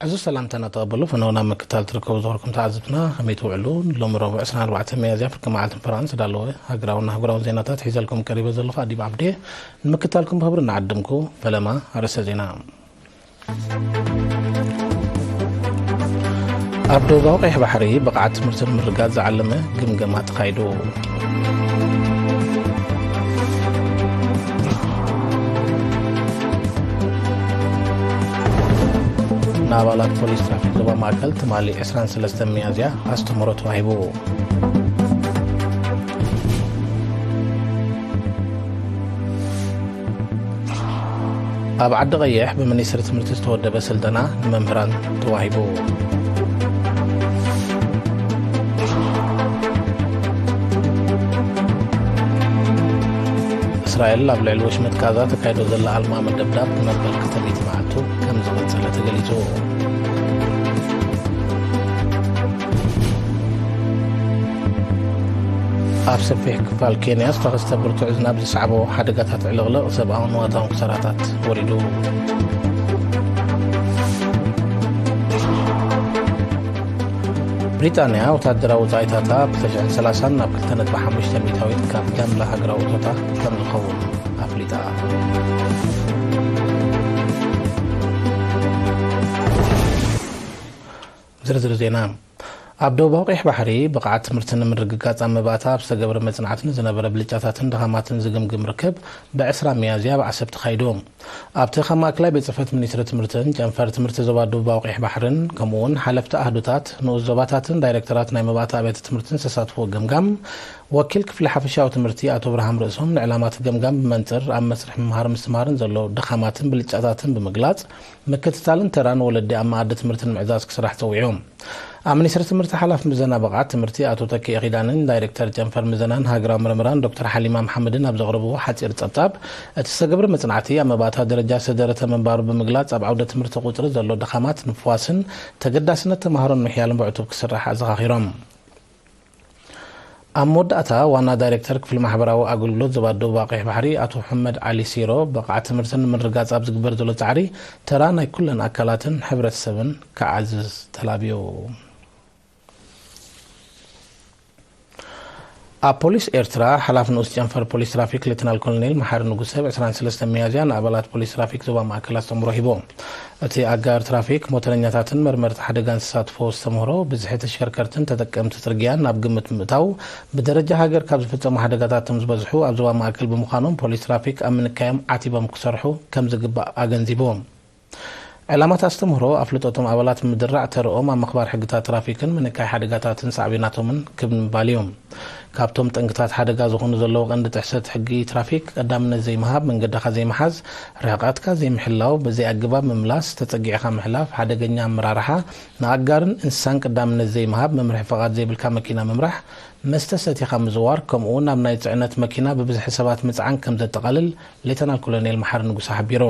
እዚ ሰላምታና ተቐበሉ። ፈነው ናብ ምክታል ትርከቡ ዝኸርኩም ተዓዘብትና ከመይ ትውዕሉ? ሎሚ ረቡዕ ዕስራን ኣርባዕተን ሚያዝያ ፍርቂ መዓልቲ ፈረቓ ዝተዳለወ ሃገራውን ኣህጉራውን ዜናታት ሒዘልኩም ቀሪበ ዘለኹ ኣዲብ ዓብዴ። ንምክታልኩም ብኽብሪ እናዓደምኩ፣ ፈለማ ኣርእስተ ዜና። ኣብ ደቡባዊ ቀይሕ ባሕሪ ብቕዓት ትምህርቲ ንምርግጋጽ ዝዓለመ ግምገማ ተኻይዱ። ንኣባላት ፖሊስ ትራፊክ ዞባ ማእከል ትማሊ ዕስራን ሰለስተን ሚያዝያ ኣስተምህሮ ተዋሂቡ። ኣብ ዓዲ ቀይሕ ብሚኒስትሪ ትምህርቲ ዝተወደበ ስልጠና ንመምህራን ተዋሂቡ። እስራኤል ኣብ ልዕሊ ወሽመጥ ጋዛ ተካይዶ ዘላ ኣልማመ ደብዳብ ንመበል ክልተ ሚእቲ መዓልቱ ከም ዝቐጸለ ተገሊጹ። ኣብ ሰፊሕ ክፋል ኬንያ ዝተኸስተ ብርቱዕ ዝናብ ዝሰዓቦ ሓደጋታት ዕልቕልቕ ሰብኣውን ንዋታውን ክሳራታት ወሪዱ። ብሪጣንያ ወታደራዊ ወጻኢታታ ብ ክልተ ሽሕን ሰላሳን ናብ ክልተ ነጥቢ ሓሙሽተ ሚእታዊት ካብ ጃምላ ሃገራዊ እቶታ ከም ዝኸውን ኣፍሊጣ። ዝርዝር ዜና። ኣብ ደቡባዊ ቀይሕ ባሕሪ ብቕዓት ትምህርቲ ንምርግጋጽ ኣብ መባእታ ኣብ ዝተገብረ መጽናዕቲ ንዝነበረ ብልጫታትን ድኻማትን ዝግምግም ርክብ ብዕስራ ሚያዝያ ኣብ ዓሰብ ተኻይዱ። ኣብቲ ካብ ማእከላይ ቤት ጽሕፈት ሚኒስትሪ ትምህርትን ጨንፈር ትምህርቲ ዞባ ደቡባዊ ቀይሕ ባሕርን፣ ከምኡ'ውን ሓለፍቲ ኣህዱታት፣ ንኡስ ዞባታትን ዳይሬክተራት ናይ መባእታ ኣብያተ ትምህርትን ዝተሳትፍዎ ገምጋም፣ ወኪል ክፍሊ ሓፈሻዊ ትምህርቲ ኣቶ ኣብርሃም ርእሶም ንዕላማ እቲ ገምጋም ብመንጽር ኣብ መስርሕ ምምሃር ምስትምሃርን ዘሎ ድኻማትን ብልጫታትን ብምግላጽ፣ ምክትታልን ተራን ወለዲ ኣብ መኣዲ ትምህርቲ ንምዕዛዝ ክስራሕ ጸዊዑ። ኣብ ሚኒስትሪ ትምህርቲ ሓላፊ ምዘና ብቕዓት ትምህርቲ ኣቶ ተኪኤ ኪዳነን ዳይሬክተር ጨንፈር ምዘናን ሃገራዊ ምርምራን ዶክተር ሓሊማ መሓመድን ኣብ ዘቕረብዎ ሓጺር ጸብጻብ፣ እቲ ዝተገብረ መጽናዕቲ ኣብ መባእታ ደረጃ ዝተደረተ ምንባሩ ብምግላጽ፣ ኣብ ዓውደ ትምህርቲ ቁጽሪ ዘሎ ድኻማት ንምፍዋስን ተገዳስነት ተማሃሮ ንምሕያልን ብዕቱብ ክስራሕ ኣዘኻኺሮም። ኣብ መወዳእታ፣ ዋና ዳይሬክተር ክፍሊ ማሕበራዊ ኣገልግሎት ዞባ ደቡብ ቀይሕ ባሕሪ ኣቶ መሓመድ ዓሊ ሲሮ፣ ብቕዓት ትምህርትን ንምርጋጽ ኣብ ዝግበር ዘሎ ጻዕሪ ተራ ናይ ኩለን ኣካላትን ሕብረተሰብን ክዓዝዝ ተላብዩ። ኣብ ፖሊስ ኤርትራ፣ ሓላፊ ንኡስ ጨንፈር ፖሊስ ትራፊክ ሌተናል ኮሎኔል መሓሪ ንጉሰ፣ ብ ዕስራን ሰለስተን ሚያዝያ ንኣባላት ፖሊስ ትራፊክ ዞባ ማእከል ኣስተምህሮ ሂቡ። እቲ ኣጋር ትራፊክ፣ ሞተረኛታትን መርመርቲ ሓደጋን ዝሳትፎ ኣስተምህሮ፣ ብዝሒ ተሽከርከርትን ተጠቀምቲ ጽርግያን ናብ ግምት ብምእታው፣ ብደረጃ ሃገር ካብ ዝፍጸሙ ሓደጋታት እቶም ዝበዝሑ ኣብ ዞባ ማእከል ብምዃኖም፣ ፖሊስ ትራፊክ ኣብ ምንካዮም ዓቲቦም ክሰርሑ ከም ዝግባእ ኣገንዚቡ። ዕላማት ኣስተምህሮ፣ ኣፍልጦ እቶም ኣባላት ብምድራዕ፣ ተርኦም ኣብ ምኽባር ሕግታት ትራፊክን ምንካይ ሓደጋታትን ሳዕቤናቶምን ክብ ንምባል እዩ። ካብቶም ጠንቅታት ሓደጋ ዝኾኑ ዘለዉ ቀንዲ ጥሕሰት ሕጊ ትራፊክ፣ ቀዳምነት ዘይምሃብ፣ መንገድኻ ዘይምሓዝ፣ ርሕቀትካ ዘይምሕላው፣ ብዘይ ኣገባብ ምምላስ፣ ተጸጊዕካ ምሕላፍ፣ ሓደገኛ ኣመራርሓ፣ ንኣጋርን እንስሳን ቀዳምነት ዘይምሃብ፣ መምርሒ ፍቓድ ዘይብልካ መኪና ምምራሕ፣ መስተ ሰቲኻ ምዝዋር፣ ከምኡ'ውን ኣብ ናይ ጽዕነት መኪና ብብዝሒ ሰባት ምጽዓን ከም ዘጠቓልል ሌተናል ኮሎኔል መሓሪ ንጉሰ ሓቢሩ።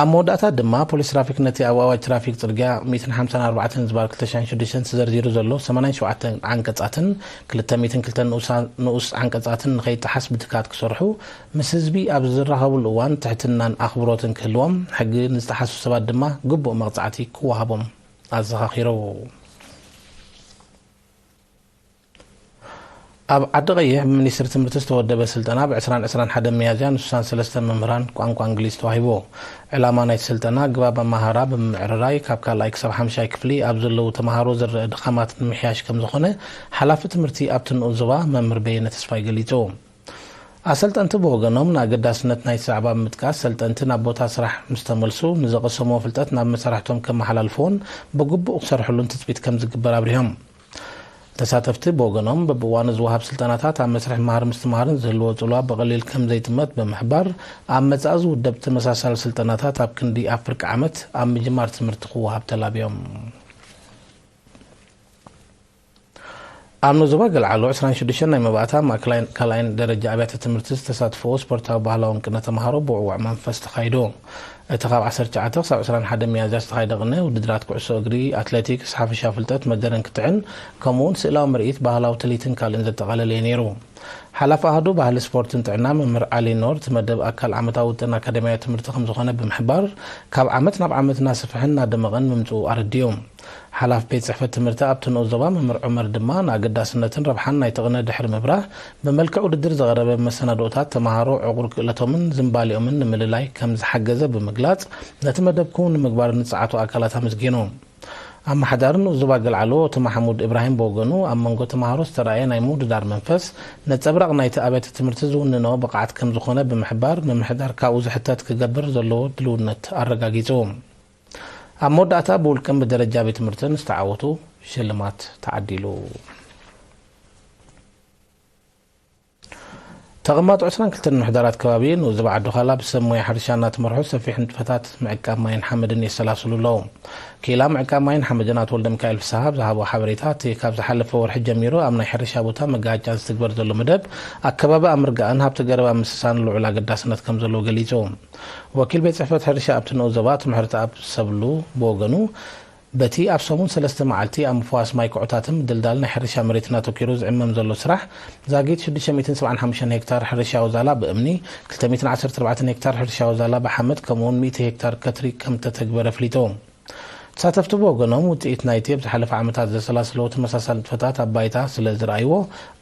ኣብ መወዳእታ ድማ፣ ፖሊስ ትራፊክ ነቲ ኣብ ኣዋጅ ትራፊክ ጽርግያ ሚእትን ሓምሳን ኣርባዕተን ዝባር ክልተ ሽሕን ሽዱሽተን ተዘርዚሩ ዘሎ ሰማንያን ሸውዓተን ዓንቀጻትን ክልተ ሚእትን ክልተን ንኡሳ-፣ ንኡስ ዓንቀጻትን ንኸይጠሓስ ብትግሃት ክሰርሑ፣ ምስ ህዝቢ ኣብ ዝራኸብሉ እዋን ትሕትናን ኣኽብሮትን ክህልዎም፣ ሕጊ ንዝጠሓሱ ሰባት ድማ ግቡእ መቕጻዕቲ ክወሃቦም ኣዘኻኺሩ። ኣብ ዓዲ ቀይሕ ብሚኒስትሪ ትምህርቲ ዝተወደበ ስልጠና ብ ዕስራን ዕስራን ሓደን ሚያዝያ ን ስሳን ሰለስተን መምህራን ቋንቋ እንግሊዝ ተዋሂቡ። ዕላማ ናይቲ ስልጠና ኣገባብ ኣመሃህራ ብምምዕርራይ ካብ ካልኣይ ክሳብ ሓምሻይ ክፍሊ ኣብ ዘለዉ ተምሃሮ ዝረአ ድኻማት ንምሕያሽ ከም ዝኾነ ሓላፊ ትምህርቲ ኣብቲ ንኡስ ዞባ መምህር በየነ ተስፋይ ገሊጹ። ኣሰልጠንቲ ብወገኖም ንኣገዳስነት ናይቲ ዛዕባ ብምጥቃስ ሰልጠንቲ ናብ ቦታ ስራሕ ምስ ተመልሱ ንዘቐሰምዎ ፍልጠት ናብ መሳርሕቶም ከመሓላልፍዎን ብግቡእ ክሰርሕሉን ትጽቢት ከም ዝግበር ኣብሪሆም። ተሳተፍቲ ብወገኖም፣ በብእዋኑ ዝወሃብ ስልጠናታት ኣብ መስርሕ ምሃር ምስትምሃርን ዝህልዎ ጽልዋ ብቐሊል ከም ዘይጥመት ብምሕባር፣ ኣብ መጻኢ ዝውደብ ተመሳሳሊ ስልጠናታት ኣብ ክንዲ ኣብ ፍርቂ ዓመት ኣብ ምጅማር ትምህርቲ ክወሃብ ተላብዮም። ኣብ ኖዞባ ገልዓሎ ዕስራን ሽዱሽተን ናይ መባእታ ማእከላይን ካልኣይን ደረጃ ኣብያተ ትምህርቲ ዝተሳትፍዎ ስፖርታዊ ባህላውን ቅነ ተምሃሮ ብውዕዉዕ መንፈስ ተኻይዱ። እቲ ካብ ዓሰርተ ትሽዓተ ክሳብ ዕስራን ሓደን ሚያዝያ ዝተኻየደ ቅነ ውድድራት ኩዕሶ እግሪ፣ ኣትሌቲክስ፣ ሓፈሻዊ ፍልጠት፣ መደረ እንክትዕን ከምኡውን ስእላዊ ምርኢት፣ ባህላዊ ትልሂትን ካልእን ዘጠቓለለ እዩ ነይሩ። ሓላፊ ኣሃዱ ባህሊ ስፖርትን ጥዕና መምህር ዓሊ ኖር እቲ መደብ ኣካል ዓመታዊ ውጥን ኣካደሚያዊ ትምህርቲ ከምዝኾነ ብምሕባር ካብ ዓመት ናብ ዓመት እናሰፍሐን እናደመቐን ምምፅኡ ኣረዲኡ። ሓላፊ ቤት ጽሕፈት ትምህርቲ ኣብቲ ንኡስ ዞባ መምህር ዑመር ድማ ንኣገዳስነትን ረብሓን ናይቲ ቅነ ድሕሪ ምብራህ ብመልክዕ ውድድር ዝቐረበ መሰናድኦታት ተምሃሮ ዕቑር ክእለቶምን ዝንባሌኦምን ንምልላይ ከም ዝሓገዘ ብምግላጽ ነቲ መደብ ክውን ንምግባር ንጸዓቱ ኣካላት ኣመስጊኑ። ኣመሓዳሪ ንኡስ ዞባ ገልዓሎ እቲ ማሕሙድ እብራሂም ብወገኑ ኣብ መንጎ ተምሃሮ ዝተራእየ ናይ ምውድዳር መንፈስ ነጸብራቕ ናይቲ ኣብያተ ትምህርቲ ዝውንኖ ብቕዓት ከም ዝኾነ ብምሕባር ምምሕዳር ካብኡ ዝሕተት ክገብር ዘለዎ ድልውነት ኣረጋጊጹ። ኣብ መወዳእታ ብውልቅን ብደረጃ ቤት ትምህርትን ዝተዓወቱ ሽልማት ተዓዲሉ። ተቐማጦ ዕስራን ክልተን ምሕዳራት ከባቢ ንኡስ ዞባ ዓዲ ዃላ ብሰብ ሞያ ሕርሻ እናተመርሑ ሰፊሕ ንጥፈታት ምዕቃብ ማይን ሓመድን የሰላስሉ ኣለዉ። ክኢላ ምዕቃብ ማይን ሓመድን ኣቶ ወልደሚካኤል ፍስሃ ኣብ ዝሃቦ ሓበሬታ፣ እቲ ካብ ዝሓለፈ ወርሒ ጀሚሩ ኣብ ናይ ሕርሻ ቦታ መጋሃጫ ዝትግበር ዘሎ መደብ ኣከባቢ ኣብ ምርጋእን ሃብቲ ገረብ ኣብ ምስሳን ልዑል ኣገዳስነት ከም ዘለዎ ገሊጹ። ወኪል ቤት ጽሕፈት ሕርሻ ኣብቲ ንኡስ ዞባ ትምህርቲ ኣብ ሰብሉ ብወገኑ፣ በቲ ኣብ ሰሙን ሰለስተ መዓልቲ ኣብ ምፍዋስ ማይ ኩዕታትን ምድልዳል ናይ ሕርሻ መሬትን ኣተኲሩ ዝዕመም ዘሎ ስራሕ፣ ዛጊት ሽዱሽተ ሚእትን ሰብዓን ሓሙሽተን ሄክታር ሕርሻዊ ዛላ ብእምኒ፣ ክልተ ሚእትን ዓሰርተ ኣርባዕተን ሄክታር ሕርሻዊ ዛላ ብሓመድ፣ ከምኡውን ሚእቲ ሄክታር ከትሪ ከም እተተግበረ ኣፍሊጡ። ተሳተፍቲ ብወገኖም፣ ውጽኢት ናይቲ ኣብ ዝሓለፈ ዓመታት ዘሰላሰለዎ ተመሳሳሊ ንጥፈታት ኣብ ባይታ ስለ ዝረኣይዎ፣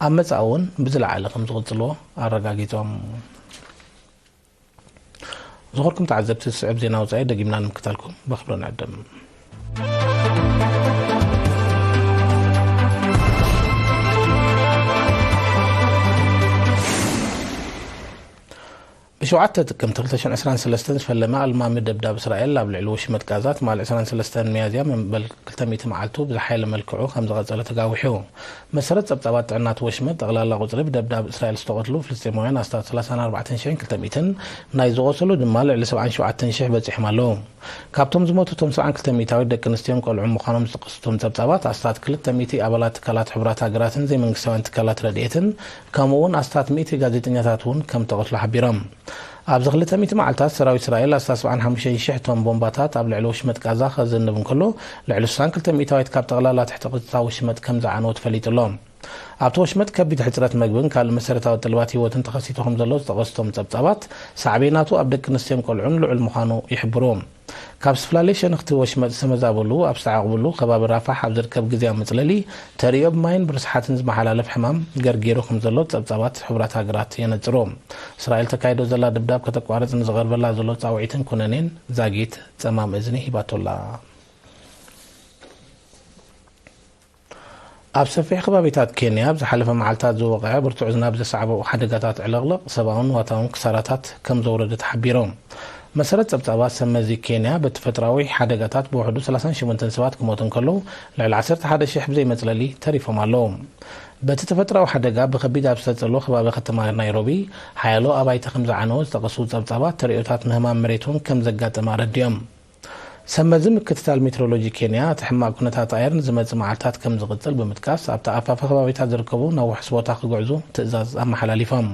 ኣብ መጻኢ እውን ብዝለዓለ ከም ዝቕጽልዎ ኣረጋጊጾም። ዝኸርኩም ተዓዘብቲ፣ ዝስዕብ ዜና ወጻኢ ደጊምና ንምክታልኩም ብኽብሪ ንዕድም። ብሸውዓተ ጥቅምቲ ክልተ ሽሕን ዕስራን ሰለስተን ዝፈለመ ኣልማሚ ደብዳብ እስራኤል ኣብ ልዕሊ ወሽመጥ ጋዛ ትማሊ ዕስራን ሰለስተን ሚያዝያ መበል ክልተ ሚእቲ መዓልቱ ብዝሓየለ መልክዑ ከም ዝቐጸለ ተጋዊሑ። መሰረት ጸብጻባት ጥዕና እቲ ወሽመጥ፣ ጠቕላላ ቁጽሪ ብደብዳብ እስራኤል ዝተቐትሉ ፍልስጤማውያን ኣስታት ሰላሳን ኣርባዕተን ሽሕን ክልተ ሚእትን፣ ናይ ዝቖሰሉ ድማ ልዕሊ ሰብዓን ሸውዓተን ሽሕ በጺሖም ኣለዉ። ካብቶም ዝሞቱ እቶም ሰብዓን ክልተ ሚእታዊት ደቂ ኣንስትዮን ቆልዑን ምዃኖም ዝጠቐሱ እቶም ጸብጻባት፣ ኣስታት ክልተ ሚእቲ ኣባላት ትካላት ሕቡራት ሃገራትን ዘይመንግስታውያን ትካላት ረድኤትን፣ ከምኡ እውን ኣስታት ሚእቲ ጋዜጠኛታት እውን ከም ተቐትሉ ሓቢሮም። ኣብዚ ክልተ ሚእቲ መዓልታት ሰራዊት እስራኤል ኣስታት ሰብዓን ሓሙሽተን ሽሕ ቶን ቦምባታት ኣብ ልዕሊ ወሽመጥ ጋዛ ከዘንብ እንከሎ፣ ልዕሊ ስሳን ክልተ ሚእታዊት ካብ ጠቕላላ ትሕቲ ቁጽታ ወሽመጥ ከም ዝዓነወ ተፈሊጡ ኣሎ። ኣብቲ ወሽመጥ ከቢድ ሕጽረት መግብን ካልእ መሰረታዊ ጠለባት ህይወትን ተኸሲቱ ከም ዘሎ ዝጠቐሱ እቶም ጸብጻባት፣ ሳዕቤናቱ ኣብ ደቂ ኣንስትዮን ቆልዑን ልዑል ምዃኑ ይሕብሩ። ካብ ዝተፈላለየ ሸነኽቲ ወሽመጥ ዝተመዛበሉ ኣብ ዝተዓቑብሉ ከባቢ ራፋሕ ኣብ ዝርከብ ግዝያዊ መጽለሊ ተርእዮ ብማይን ብርስሓትን ዝመሓላለፍ ሕማም ገርጊሩ ከም ዘሎ ጸብጻባት ሕቡራት ሃገራት የነጽሩ። እስራኤል ተካይዶ ዘላ ደብዳብ ከተቋርጽ ንዝቐርበላ ዘሎ ጻውዒትን ኩነኔን ዛጊት ጸማም እዝኒ ሂባቶላ። ኣብ ሰፊሕ ከባቢታት ኬንያ ኣብ ዝሓለፈ መዓልታት ዝወቕዐ ብርቱዕ ዝናብ ዘስዓቦ ሓደጋታት ዕልቕልቕ ሰብኣውን ንዋታውን ክሳራታት ከም ዘውረደ ተሓቢሩ። መሰረት ጸብጻባት ሰብ መዚ ኬንያ፣ በቲ ፈጥራዊ ሓደጋታት ብውሕዱ ሰላሳን ሸሞንተን ሰባት ክሞቱ እንከለዉ፣ ልዕሊ ዓሰርተ ሓደ ሽሕ ብዘይ መጽለሊ ተሪፎም ኣለዉ። በቲ ተፈጥራዊ ሓደጋ ብኸቢድ ኣብ ዝተጸልወ ከባቢ ከተማ ናይሮቢ፣ ሓያሎ ኣባይቲ ከም ዝዓነወ ዝጠቐሱ ጸብጻባት፣ ተርእዮታት ምህማም መሬት እውን ከም ዘጋጠመ ኣረዲኦም። ሰብ መዚ ምክትታል ሜትሮሎጂ ኬንያ፣ እቲ ሕማቕ ኩነታት ኣየር ንዝመጽእ መዓልታት ከም ዝቕጽል ብምጥቃስ፣ ኣብቲ ኣፋፈ ከባቢታት ዝርከቡ ናብ ውሑስ ቦታ ክጉዕዙ ትእዛዝ ኣመሓላሊፎም።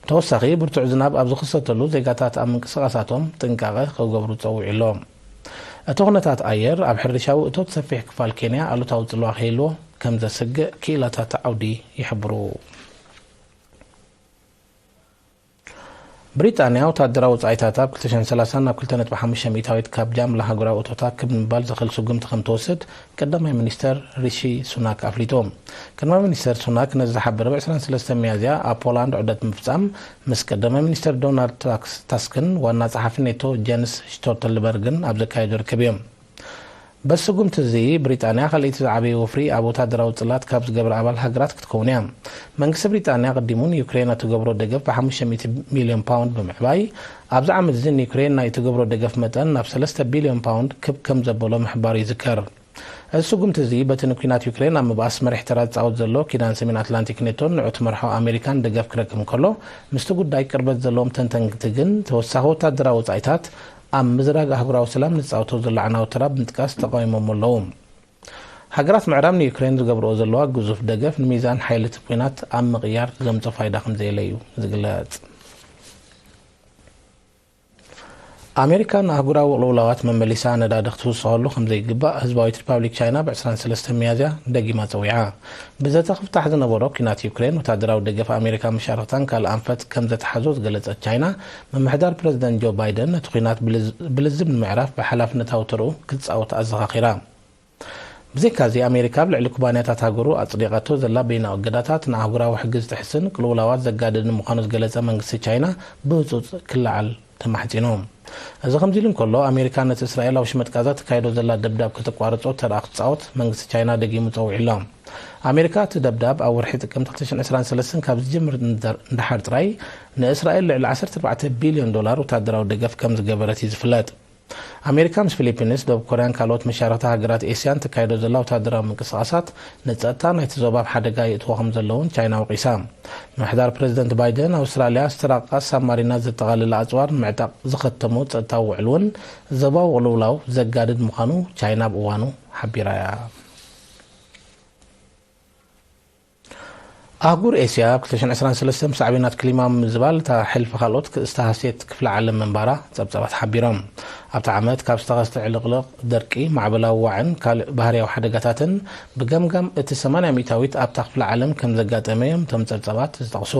ብተወሳኺ፣ ብርቱዕ ዝናብ ኣብ ዝኽሰተሉ፣ ዜጋታት ኣብ ምንቅስቓሳቶም ጥንቃቐ ክገብሩ ጸዊዑ ኣሎ። እቲ ኩነታት ኣየር፣ ኣብ ሕርሻዊ እቶት ሰፊሕ ክፋል ኬንያ ኣሉታዊ ጽልዋ ከይህልዎ ከም ዘስግእ ክኢላታት ዓውዲ ይሕብሩ። ብሪጣንያ ወታደራዊ ወጻኢታታ ኣብ ክልተ ሽሕን ሰላሳን ናብ ክልተ ነጥቢ ሓሙሽተ ሚእታዊት ካብ ጃምላ ሃገራዊ እቶታ ክብ ንምባል ዘኽእል ስጉምቲ ከም ትወስድ ቀዳማይ ሚኒስተር ሪሺ ሱናክ ኣፍሊጡ። ቀዳማይ ሚኒስተር ሱናክ ነዚ ዝሓበረ ብ ዕስራን ሰለስተን ሚያዝያ ኣብ ፖላንድ ዑደት ብምፍጻም ምስ ቀዳማይ ሚኒስተር ዶናልድ ታክስ-፣ ታስክን ዋና ጸሓፊ ኔቶ ጀንስ ሽቶልተንበርግን ኣብ ዘካየዶ ርክብ እዮም። በዚ ስጉምቲ እዚ፣ ብሪጣንያ ካልኣይቲ ዝዓበየ ወፍሪ ኣብ ወታደራዊ ጽላት ካብ ዝገብራ ኣባል ሃገራት ክትከውን እያ። መንግስቲ ብሪጣንያ ኣቐዲሙ ንዩክሬን እትገብሮ ደገፍ ብ ሓሙሽተ ሚእቲ ሚልዮን ፓውንድ ብምዕባይ፣ ኣብዚ ዓመት እዚ ንዩክሬን ናይ እትገብሮ ደገፍ መጠን ናብ ሰለስተ ቢልዮን ፓውንድ ክብ ከም ዘበሎ ምሕባሩ ይዝከር። እዚ ስጉምቲ እዚ፣ በቲ ንኲናት ዩክሬን ኣብ ምብኣስ መሪሕ ተራ ዝጻወት ዘሎ ኪዳን ሰሜን ኣትላንቲክ ኔቶን ንዑ ትመርሖ ኣሜሪካን ደገፍ ክረክብ እንከሎ፣ ምስቲ ጉዳይ ቅርበት ዘለዎም ተንተንቲ ግን፣ ተወሳኺ ወታደራዊ ወጻኢታት ኣብ ምዝራግ ኣህጉራዊ ሰላም ንዝጻወቶ ዘሎ ኣዕናዊ ተራ ብምጥቃስ ተቓዊሞሞ ኣለዉ። ሃገራት ምዕራብ ንዩክሬን ዝገብርኦ ዘለዋ ግዙፍ ደገፍ ንሚዛን ሓይሊ እቲ ኲናት ኣብ ምቕያር ዘምጾ ፋይዳ ከምዘየለ እዩ ዝግለጽ። ኣሜሪካ ንኣህጉራዊ ቅልውላዋት መመሊሳ ነዳዲ ክትውስኸሉ ከምዘይግባእ ህዝባዊት ሪፓብሊክ ቻይና ብ ዕስራን ሰለስተን ሚያዝያ ደጊማ ጸዊዓ። ብዘተ ክፍታሕ ዝነበሮ ኲናት ዩክሬን ወታደራዊ ደገፍ ኣሜሪካ መሻርኽታን ካልእ ኣንፈት ከም ዘተሓዞ ዝገለጸት ቻይና፣ ምምሕዳር ፕረዚደንት ጆ ባይደን ነቲ ኲናት ብልዝ-፣ ብልዝብ ንምዕራፍ ብሓላፍነታዊ ተርኡ ክትጻወት ኣዘኻኺራ። ብዘይካዚ ኣሜሪካ ኣብ ልዕሊ ኩባንያታት ሃገሩ ኣጽዲቓቶ ዘላ በይናዊ እገዳታት ንኣህጉራዊ ሕጊ ዝጥሕስን ቅልውላዋት ዘጋድድን ምዃኑ ዝገለጸ መንግስቲ ቻይና ብህጹጽ ክለዓል ተማሕጺኑ። እዚ ከምዚ ኢሉ እንከሎ፣ ኣሜሪካ ነቲ እስራኤል ኣብ ሽመጥ ጋዛ ተካይዶ ዘላ ደብዳብ ከተቋርጾ ተርኣ ክትጻወት መንግስቲ ቻይና ደጊሙ ጸዊዑ ኣሎ። ኣሜሪካ እቲ ደብዳብ ኣብ ወርሒ ጥቅምቲ ክልተ ሽሕን ዕስራን ሰለስተን ካብ ዝጅምር እንዳ-፣ እንዳሓር ጥራይ ንእስራኤል ልዕሊ ዓሰርተ ኣርባዕተ ቢልዮን ዶላር ወታደራዊ ደገፍ ከም ዝገበረት እዩ ዝፍለጥ። ኣሜሪካ ምስ ፊሊፒንስ፣ ደቡብ ኮርያን ካልኦት መሻርኽቲ ሃገራት ኤስያን ትካይዶ ዘላ ወታደራዊ ምንቅስቓሳት ንጸጥታ ናይቲ ዞባ ኣብ ሓደጋ የእትዎ ከም ዘለውን ቻይና ወቒሳ። ምምሕዳር ፕረዚደንት ባይደን፣ ኣውስትራልያ ዝተራቐቓ ሳብማሪናት ዘጠቓለለ ኣጽዋር ንምዕጣቕ ዝኸተሞ ጸጥታዊ ውዕል እውን ዞባዊ ቅልውላው ዘጋድድ ምዃኑ ቻይና ኣብ እዋኑ ሓቢራ እያ። ኣህጉር ኤስያ ኣብ ክልተ ሽሕን ዕስራን ሰለስተን ብሳዕቤናት ክሊማ ምምዝባል እታ ሕልፊ ካልኦት ክእስተ ሃሴት ክፍለ ዓለም ምንባራ ጸብጻባት ሓቢሮም። ኣብቲ ዓመት ካብ ዝተኸስተ ዕልቕልቕ፣ ደርቂ፣ ማዕበላዊ ዋዕን ካልእ ባህርያዊ ሓደጋታትን ብገምጋም እቲ ሰማንያ ሚእታዊት ኣብታ ክፍለ ዓለም ከም ዘጋጠመ እዮም እቶም ጸብጻባት ዝጠቕሱ።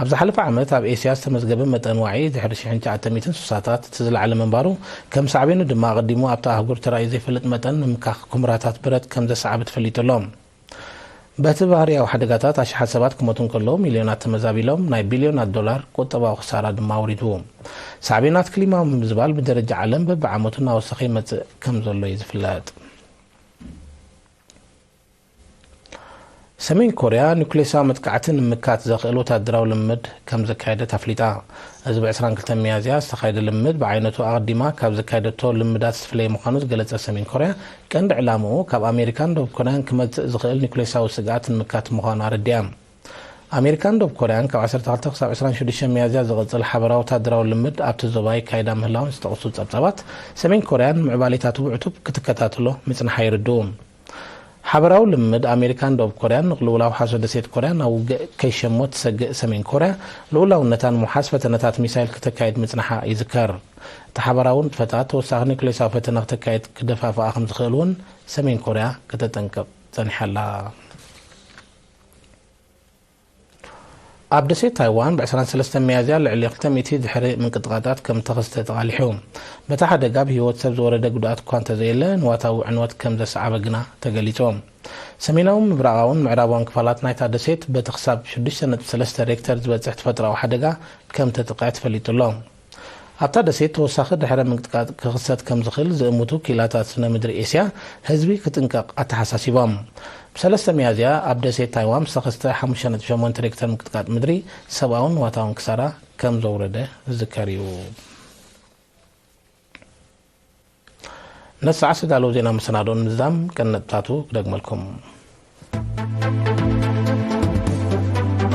ኣብ ዝሓለፈ ዓመት ኣብ ኤስያ ዝተመዝገበ መጠን ዋዒ ድሕሪ ሽሕን ትሽዓተ ሚእትን ስሳታት እቲ ዝለዓለ ምንባሩ፣ ከም ሳዕቤኑ ድማ ኣቐዲሙ ኣብታ ኣህጉር ተራእዩ ዘይፈልጥ መጠን ምምካኽ ኩምራታት ብረት ከም ዘሰዓበ ተፈሊጡ ኣሎ። በቲ ባህርያዊ ሓደጋታት ኣሽሓት ሰባት ክሞቱ እንከለዉ፣ ሚልዮናት ተመዛቢሎም፣ ናይ ቢልዮናት ዶላር ቁጠባዊ ክሳራ ድማ ኣውሪዱ። ሳዕቤናት ክሊማዊ ምምዝባል ብደረጃ ዓለም በብዓመቱ እናወሰኸ ይመጽእ ከም ዘሎ እዩ ዝፍለጥ። ሰሜን ኮርያ ኒውክሌሳዊ መጥቃዕቲ ንምምካት ዘኽእል ወታደራዊ ልምምድ ከም ዘካየደት ኣፍሊጣ። እዚ ብ ዕስራን ክልተን ሚያዝያ ዝተኻየደ ልምምድ ብዓይነቱ ኣቐዲማ ካብ ዘካየደቶ ልምዳት ዝፍለየ ምዃኑ ዝገለጸ ሰሜን ኮርያ፣ ቀንዲ ዕላምኡ ካብ ኣሜሪካን ደቡብ ኮርያን ክመጽእ ዝኽእል ኒውክሌሳዊ ስግኣት ንምምካት ምዃኑ ኣረዲኣ። ኣሜሪካን ደቡብ ኮርያን ካብ ዓሰርተ ክልተ ክሳብ ዕስራን ሽዱሽተን ሚያዝያ ዝቕጽል ሓበራዊ ወታደራዊ ልምድ ኣብቲ ዞባ ይካየዳ ምህላወን ዝጠቕሱ ጸብጻባት፣ ሰሜን ኮርያ ንምዕባሌታቱ ብዕቱብ ክትከታተሎ ምጽንሓ የርድኡ። ሓበራዊ ልምምድ ኣሜሪካን ደቡብ ኮርያን ንቅልውላው ሓሶ ደሴት ኮርያ ናብ ውግእ ከይሸሞ ትሰግእ ሰሜን ኮርያ፣ ልኡላውነታ ንምውሓስ ፈተነታት ሚሳይል ክተካይድ ምጽንሓ ይዝከር። እቲ ሓበራዊ ንጥፈታት ተወሳኺ ኒውክሌሳዊ ፈተነ ክተካይድ ክደፋፍኣ ከም ዝኽእል እውን ሰሜን ኮርያ ከተጠንቅቕ ጸኒሓ ኣላ። ኣብ ደሴት ታይዋን ብ ዕስራን ሰለስተን ሚያዝያ ልዕሊ ክልተ ሚእቲ ድሕሪ ምንቅጥቃጣት ከም ተኸስተ ተቓሊሑ። በቲ ሓደጋ ብህይወት ሰብ ዝወረደ ጉድኣት እኳ እንተዘየለ፣ ንዋታዊ ዕንወት ከም ዘሰዓበ ግና ተገሊጹ። ሰሜናውን ምብራቓውን ምዕራባውን ክፋላት ናይታ ደሴት በቲ ክሳብ ሽዱሽተ ነጥቢ ሰለስተ ሬክተር ዝበጽሕ ተፈጥሮኣዊ ሓደጋ ከም ተጠቕዐ ተፈሊጡ ኣሎ። ኣብታ ደሴት ተወሳኺ ድሕረ ምንቅጥቃጥ ክኽሰት ከም ዝኽእል ዝእምቱ ክኢላታት ስነ ምድሪ ኤስያ፣ ህዝቢ ክጥንቀቕ ኣተሓሳሲቦም። ብ ሰለስተ ሚያዝያ ኣብ ደሴት ታይዋን ዝተኸስተ ሓሙሽተ ነጥቢ ሸሞንተ ሬክተር ምንቅጥቃጥ ምድሪ ሰብኣውን ንዋታውን ክሳራ ከም ዘውረደ ዝዝከር እዩ። ነቲ ሰዓት ዝተዳለወ ዜና መሰናድኦ ንምዝዛም ቀንዲ ነጥብታቱ ክደግመልኩም።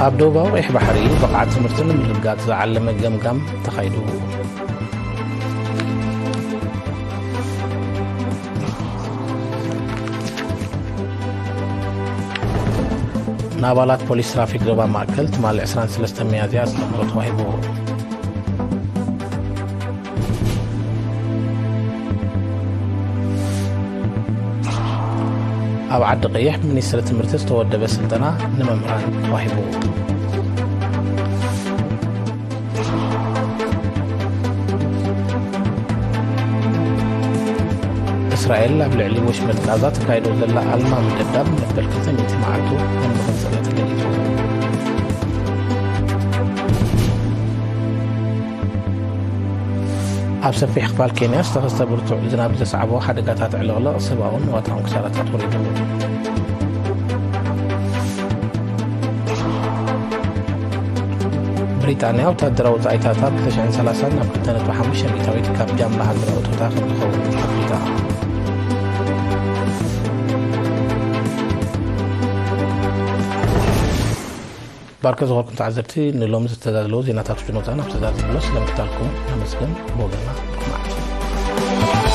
ኣብ ደቡባዊ ቀይሕ ባሕሪ ብቕዓት ትምህርቲ ንምርግጋጽ ዝዓለመ ገምጋም ተኻይዱ። ንኣባላት ፖሊስ ትራፊክ ዞባ ማእከል ትማሊ ዕስራን ሰለስተን ሚያዝያ ኣስተምህሮ ተዋሂቡ። ኣብ ዓዲ ቀይሕ ብሚኒስትሪ ትምህርቲ ዝተወደበ ስልጠና ንመምህራን ተዋሂቡ። እስራኤል ኣብ ልዕሊ ወሽመጥ ጋዛ ተካይዶ ዘላ ኣልማሚ ደብዳብ መበል ክልተ ሚእቲ መዓልቱ ከም ዝቕጽላ ተገሊጹ። ኣብ ሰፊሕ ክፋል ኬንያ ዝተኸስተ ብርቱዕ ዝናብ ዘስዓቦ ሓደጋታት ዕልቕልቕ ሰብኣውን ንዋታውን ክሳራታት ወሪዱ። ብሪጣንያ ወታደራዊ ጻኢታታ ብ ክልተ ሽሕን ሰላሳን ናብ ክልተ ነጥቢ ሓሙሽተ ሚእታዊት ካብ ጃምላ ሃገራዊ እቶታ ከም ዝኸውን ኣፍሊጣ። ባርከ ዝኾንኩም ተዓዘብቲ፣ ንሎሚ ዝተዳለዉ ዜናታት ውሽጢ ወጻኢ ናብ ዝተዳለዉ ስለምክታልኩም ነመስግን። ብወገንና ብርኩማት።